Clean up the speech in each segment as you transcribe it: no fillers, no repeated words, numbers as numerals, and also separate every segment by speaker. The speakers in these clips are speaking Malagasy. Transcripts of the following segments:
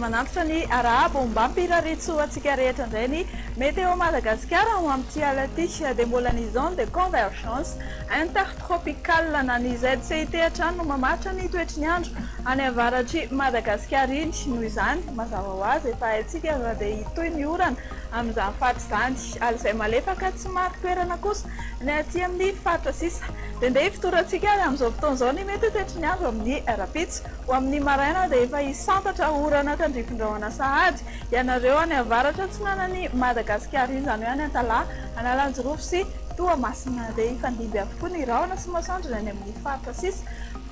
Speaker 1: manantitra ny arahaba ombam-pirariantsoa antsika rehetra indray ny Météo Madagasikara ho amin'ity alina ity dia mbola ny Zone de Convergence Intertropicale na ny ZCIT hatrany no mamaritra ny toetry ny andro any avaratr'i Madagasikara iny. Noho izany, mazava ho azy efa haintsika fa dia hitohy ny orana amin'izany faritra izany. Alizay malefaka tsy marin-toerana kosa ny aty amin'ny faritra sisa. Dia ndeha hifotorantsika ary amin'izao fotoana izao ny mety ho toetry ny andro amin'ny rahampitso. Ho amin'ny maraina dia efa hisantatra orana tandrifin-drahona sahady ianareo any avaratra atsinanan'i Madagasikara iny, izany hoe any Antalaha, Analanjirofo sy Toamasina. Dia hifandimby avokoa ny rahona sy masoandro ny any amin'ny faritra sisa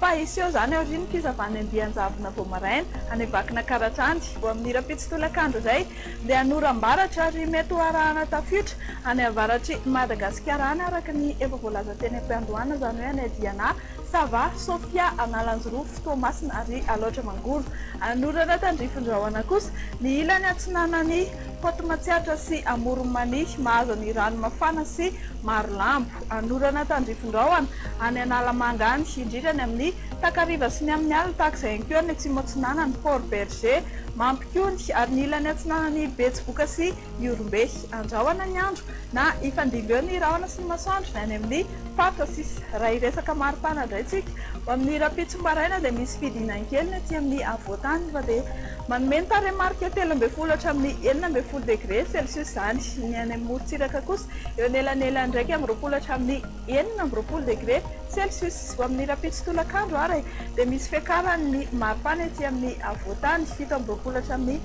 Speaker 1: fa hiseho izany aorian'ny fizavan'ny andian-javona vao maraina any Vakinankaratra any. Ho amin'ny rahampitso tolakandro indray dia hanoram-baratra ary mety ho arahana tafiotra any avaratr'i Madagasikara any araka ny efa voalaza teny am-piandohana, izany hoe any Diana, Sava, Sofia, Analanjirofo, Toamasina ary Alaotra Mangoro. Hanorana tandrifin-drahona kosa ny ilany atsinanan'i Côte Matsiatra sy Amoron'i Mania, mahazo an'i Ranomafana sy Marolambo. Hanorana tandrifin-drahona any Analamanga any, indrindra ny amin'ny takariva sy ny amin'ny alina, tahaka izay ihany koa any Atsimo Atsinanana, Port Bergé, Mampikony ary ny ilany atsinanan'i Betsiboka sy Ihorombe. Andrahona ny andro na hifandimby eo ny rahona sy ny masoandro ny any amin'ny faritra sisa. Raha hiresaka maripana indray tsika, ho amin'ny rahampitso maraina dia misy fidinany kely ny aty amin'ny afovoantany fa dia manome ny tarehimarika 13 hatramin'ny 16 degre celsius izany. Ny any amin'ny morontsiraka kosa eo anelanelan'ny 21 hatramin'ny 26 degre celsius. Ho amin'ny rahampitso tolakandro ary dia misy fiakaran'ny maripana ety amin'ny afovoantany, 27 hatramin'ny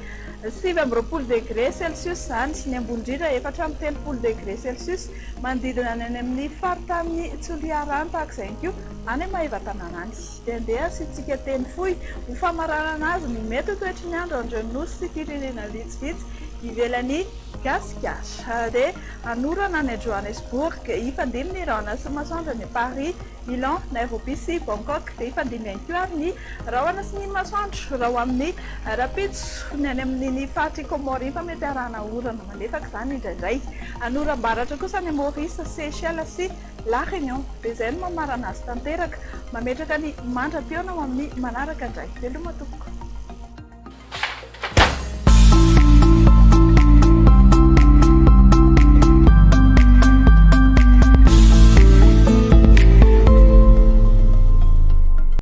Speaker 1: 29 degre celsius izany, ny ambony indrindra 34 degre celsius, manodidina ny any amin'ny faritanin'i Toliara any, tahaka izay ihany koa any Maevatanàna any. Dia andeha asiantsika teny fohy ho famaranana azy ny mety ho toetry ny andro an'ireo nosy sy firenena vitsivitsy ivelan'i Gasikara. Dia hanorana any Johannesburg, hifandimby ny rahona sy masoandro any Paris, Milan, Nairobi sy Bangkok. Dia hifandimby ihany koa ary ny rahona sy ny masoandro raha ho amin'ny rahampitso ny any amin'iny faritr'i Comores iny fa mety arahana orana malefaka izany indraindray. Hanoram-baratra kosa any Maurice, Seychelles sy La Réunion. Dia izay no mamarana azy tanteraka. Mametraka ny mandra-pihaona ho amin'ny manaraka indray. Veloma tompoko.